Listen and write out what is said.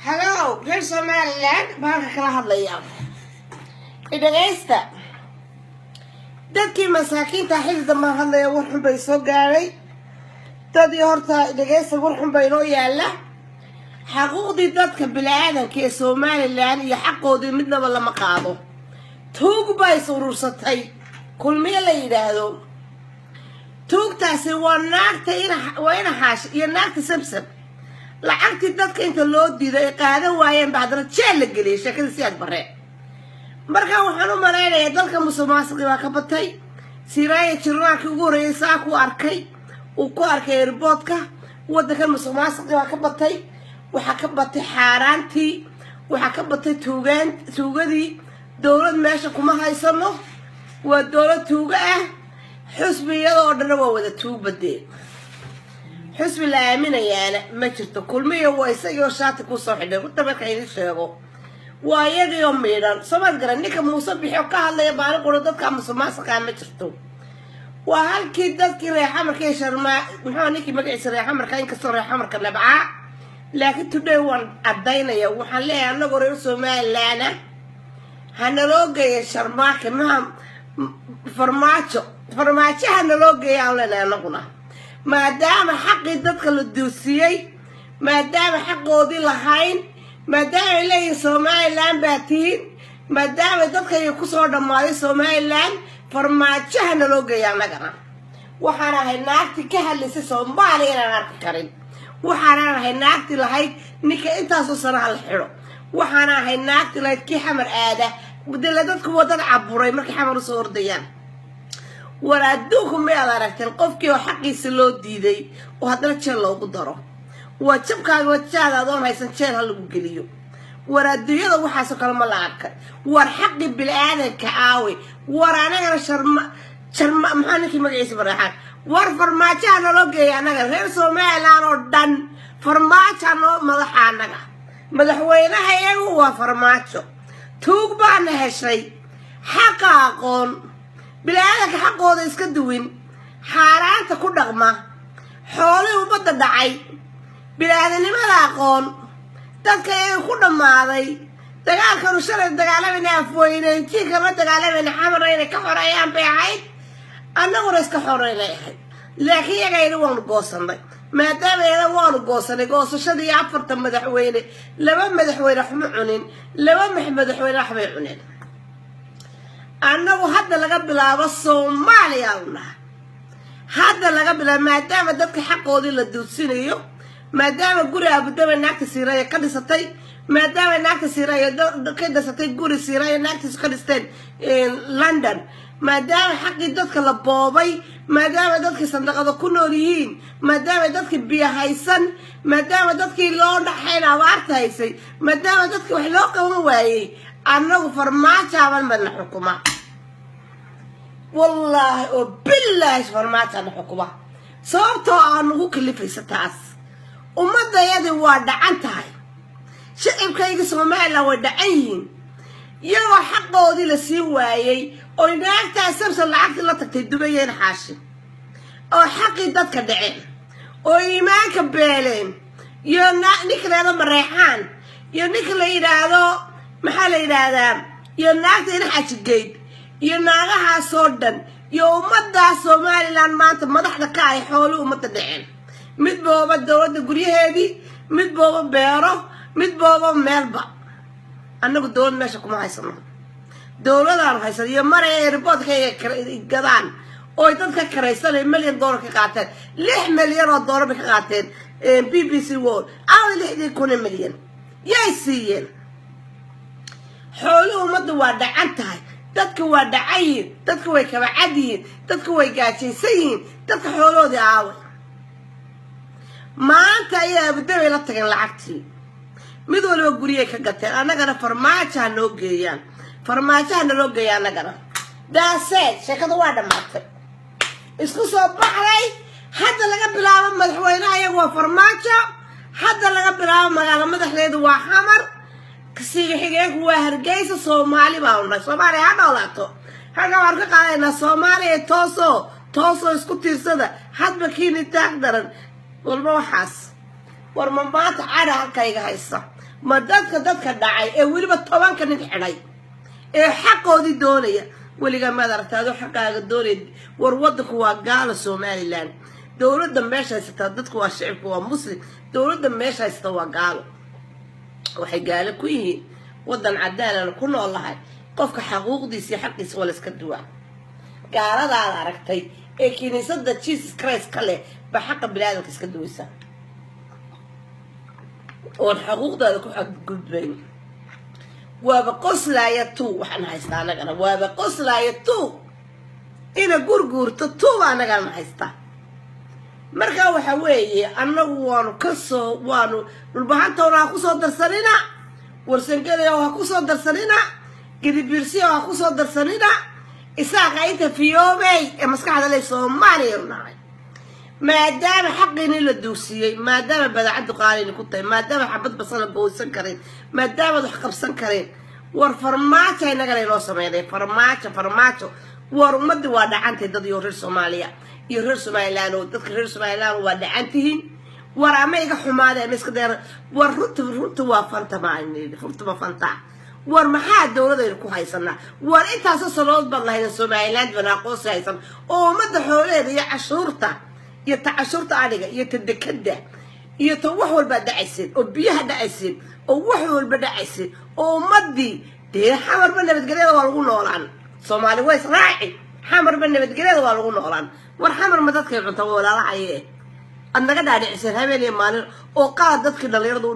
Hello, reer Somaliland baan ka kala hadlayaa. Dhegaysta, dadkii masaakiinta xilli dambaan hadlaya. War xun bay soo gaadhay dadii. Horta dhegaysta, war xun baa inoo yaala. Xaquuqdii dadka bini-aadanka ee Somaliland iyo xaqoodii midnaba lama qaado. Tuug baa is urursatay Kulmiye la yidhaahdo. Tuugtaasi waa naagta, waa ina Xaash iyo naagta Sabsab. Lacagtii dadka inta loo diiday ay qaadan waayeen ba haddana jeel la geliyay. Sheekadii Siyaad Barre. Marka waxaan u malaynayaa dalka musuqmaasuqii baa ka batay. Siraaya jirnaalkii ugu horreeyay saa ku arkay, uu ku arkay airportka. Waddankan musuqmaasuqii baa ka batay, waxaa ka batay xaaraantii, waxaa ka batay tuugaan, tuugadii. Dowlad meesha kuma haysano, waa dowlad tuugo ah. Xusbiyada oo dhanna waa wada tuugbadee. Xusbi la aaminayaana ma jirto. Kulmiya waa isagii oo shaati kusoo xidhay. Runta marka idin sheego, waa iyagii oo miidhan. Soomaad garan? Ninka Muuse Bixi oo ka hadlaya maalin qura dadka musuqmaasuqaa ma jirto. Waa halkii dadkii reexamarka iyo Sharmaa, muxuu ninkii magaciisa, reexamarka. Inkastoo reexamarka nabcaa, laakiin today waan caddaynaya. Waxaan leeyahay, annagoo reer Somaliland ha naloo geeya Sharmaake maha, Farmaajo, Farmaajo ha naloo geeya aan leenahay annaguna, maadaama xaqii dadka la duusiyey, maadaama xaqoodii lahayn, maadaama ay leeyihin Somaliland baa tihiin, maadaama dadkayga kusoo dhammaaday Somaliland. Farmaajoha naloo geeya annagana. Waxaan ahay naagtii ka hadlaysay Soomaaliya inaan arki karin. Waxaanan ahay naagti lahayd ninka intaasoo sanaha la xidho. Waxaana ahay naagti lahayd kii Xamar aada dila. Dadku waa dad caburay markay Xamar usoo ordayaan. War adduunku miyaad aragteen qofkii oo xaqiisa loo diiday oo haddana jeel loogu daro? Waa jabkaaga wajaada adoon haysan jeel ha lagu geliyo. War adduunyada waxaasoo kale ma la arkay? War xaqii bini-aadanka aawe? War anagana Sharma, Jarma, maxaa ninkii magaciisa, Bareexaan. War Farmaajaha naloo geeya annaga. Reer Somaliland oo dhan Farmaaja noo madaxa annaga. Madaxweynaha iyagu waa Farmaajo. Tuug baana heshay, xaqa aqoon, bini-aadanka xaqooda iska duwin, xaaraanta ku dhaqma, xoolihii ummadda dhacay, bini-aadanimada aqoon, dadka iyaga ku dhammaaday. Dagaalkanu shalay dagaalamayna, Afweyneyntiinka la dagaalamayna, Xamarna inay ka xoreeyaan bay ahayd, annaguna iska xoreynay ahayd. Laakiin iyagayna waanu goosanay. Maadaama iyada waanu goosanay, goosashadii afartan madaxweyne, laba madaxweyne waxma cunin, laba madaxweyne waxbay cuneen. Annagu hadda laga bilaabo Soomaaliya naha. Hadda laga bilaabo, maadaama dadka xaqoodii la duudsinayo, maadaama guri Abudaba naagta Siiraya ka dhisatay, maadaama naagta Siiraya ka dhisatay guri, Siiraya naagtiisu ka dhisteen London, maadaama xaqii dadka la boobay, maadaama dadkii sandaqada ku nool yihiin, maadaama dadkii biyo haysan, maadaama dadkii loo dhaxayn abaarta haysay, maadaama dadkii wax loo qaban waayey, annagu Farmaajaaban badna xukuma. Wallaahi oo bilaahi, Farmaajana xukuma, sababtoo ah nagu kalifaysa taas. Ummadayadii waa dhacan tahay. Shicibkayga Somaliland way dhacan yihiin, iyagoo xaqoodii la siin waayey oy naagtaa Samson lacagtii la tagtay dubayeen Xaashi, oo xaqii dadka dhaceen, oo iimaanka beeleen. Iyo ninka la yidhahdo Mareexaan, iyo ninka la yidhaahdo, maxaa la yidhaahdaa, iyo naagta ina Xajigeyd, iyo naagahaasoo dhan, iyo ummaddaa Somaliland maanta madaxda ka ay xoolii ummadda dhaceen. Mid booba dowladda guryaheedii, mid booba beero, mid booba meelba. Annagu dowlad meesha kuma haysano. Dowladaan haysan iyo maray airportka gadaan oy dadka karaysanay milyan dollar ka qaateen. 6 milyan oo dollar bay ka qaateen BBC World. Aaway 6000 milyan yay siiyeen? Xooluhu ummadda waa dhacan tahay. Dadka waa dhacan yihiin, dadka way kabacad yihiin, dadka way gaajaysan yihiin. Dadka xoolahoodii aaway? Maanta ayaa Abudabay la tageen lacagtii, mid waliba guryay ka gateen. Annagana Farmaajaha noo geeyaan, Farmaajaha naloo geeya annagana. Daaseed sheekada waa dhammaatay, isku soo baxday. Hadda laga bilaabo madaxweynaha iyagu waa Farmaajo. Hadda laga bilaabo magaalo madaxdeedu waa Xamar, kasiga xigeenku waa Hargeysa. Soomaali baanu nahay. Soomaaliya ha noolaato. Halkaa waan ka qaadaynaa Soomaaliya tooso. Toosoo isku tiirsada hadba kiini taag daran walba waxaas. War ma maanta cadha halkayga haysa? Ma dadka dhacay ee weliba 10ka nin xidhay ee xaqoodii doonaya? Weligaa maad aragta adoo xaqaaga doonaya? War wadanku waa gaalo. Somaliland dowladda meesha haysataa, dadku waa shicibku waa Muslim, dowladda meesha haysata waa gaalo. Waxay gaalo ku yihiin wadan cadaanan ku nool lahay, qofka xaquuqdiisa iyo xaqiisa waa la iska duwaa. Gaaladaad aragtay ee kiniisada Jesus Christ ka leh ba xaqa biniaadamka iska duwaysa oon xaquuqdaada ku xadgudbayn. Waaba qoslaaya tu waxaan haystaa anagana, waaba qoslaaya tu ina gurguurto tuba anagana haystaa. Marka waxa weeye, annagu waanu kasoo waanu Dhulbahantowna ha kusoo darsanina, Warsangelaya ha kusoo darsanina, Gedibiirsiya ha kusoo darsanina, Isaaqa inta fiyoobey ee maskaxda le Soomaaliya nahay. Maadaama xaqiini la duugsiiyey, maadaama badaacaddu qaalini ku tahay, maadaama xabad basala gooysan karin, maadaamaad wax qabsan karin, war Farmaajo inagana inoo sameynay. Farmaajo, Farmaajo, war ummadii waa dhacantay. Dad iyo reer Soomaaliya iyo reer Somaliland oo dadka reer Somaliland waa dhacantihiin. War ama iga xumaada ama iska dayar, war runta waa fanta, ma runta ma fanta. War maxaa dowladaynu ku haysanaa? War intaasoo sanood baad lahaydan Somaliland baan aqoonsi haysan oo ummadda xoolaheeda iyo cashuurta iyo ta cashuurta adhiga iyo ta dekada iyo ta wax walbaa dhacayseen oo biyaha dhacayseen oo wax walba dhacayseen oo ummadii dee Xamarba nabadgelyada waa lagu noolaan. Soomaali waa israaci, Xamarba nabadgelyada waa lagu noolaan. War Xamar ma dadkay cunta walaalahaye aad naga dhaadhiciseen habeen iyo maalin oo qaad dadkii dhallinyarada u